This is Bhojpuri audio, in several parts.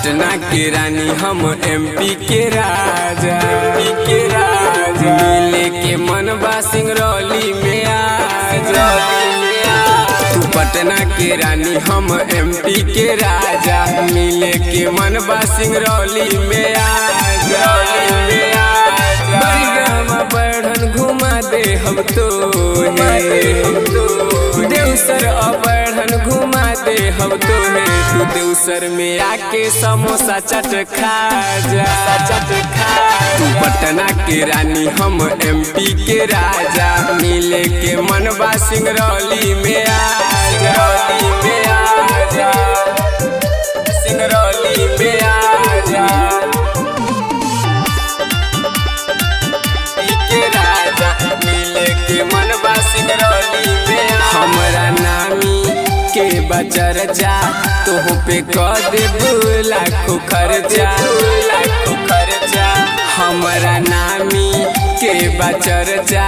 पटना के रानी हम एमपी के राजा, एमपी के राजा। मिले के मनबा सिंगरौली में आ, तू पटना के रानी हम एमपी के राजा। मिले के मनबा सिंगरौली में आ, बढ़न घुमा दे हम तो, देवसर अबढ़न घुमा दे हम तो है। तू देवसर में आके समोसा चट खा जा, चट खा। तू पटना के रानी हम एमपी के राजा। मिले के मनबा सिंगरौली में आ, सिंगरौली में आ जा, सिंगरौली में आ जा। राजा मिले के मनबा सिंगरौली में। हमरा नामी के बचर जा, तोह पे कह देबू लाखों खर्चा, लाखों खर्चा। हमरा नामी के बचर जा,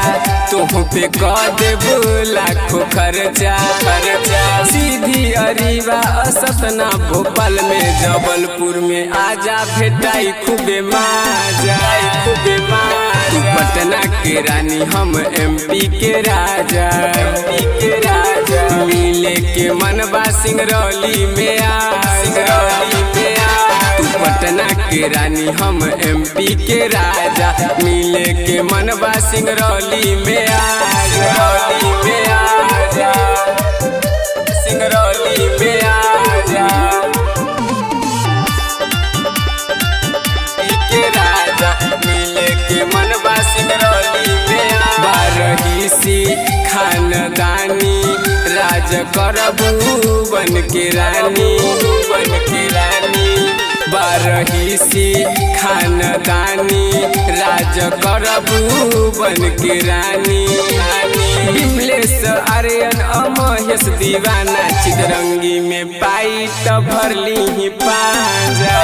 तोह पे कह देबू लाखों खर्चा, खर्चा। सीधी अरीवा असतना भोपाल में, जबलपुर में आजा भेटाई खूबे माजा, खूबे माजा। तू पटना के रानी हम एमपी के राजा, एमपी के राजा। मिले के मनबा सिंगरौली में आ, सिंगरौली में आ। तू पटना के रानी हम एमपी के राजा। मिले के मनबा सिंगरौली में आ, सिंगरौली में आ जा, सिंगरौली में आ जा। के राजा मिले के मनबा सिंगरौली में। बारहीसी खानदानी राज करबू बन के रानी, बन के रानी। बारहीसी खानदानी राज करबू बन के रानी। विमलेश आर्यन अमहेश दीवाना चितरंगी में पाई त भरली ही पाजा।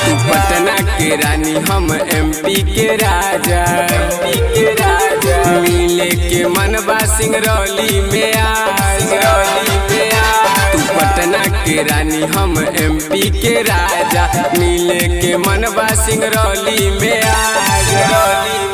तू पटना के रानी हम एमपी के राजा, एमपी के राजा। मिले के मनबा सिंगरौली में आ, सिंगरौली में आ। तू पटना के रानी हम एमपी के राजा। मिले के मनबा सिंगरौली में आ, सिंगरौली।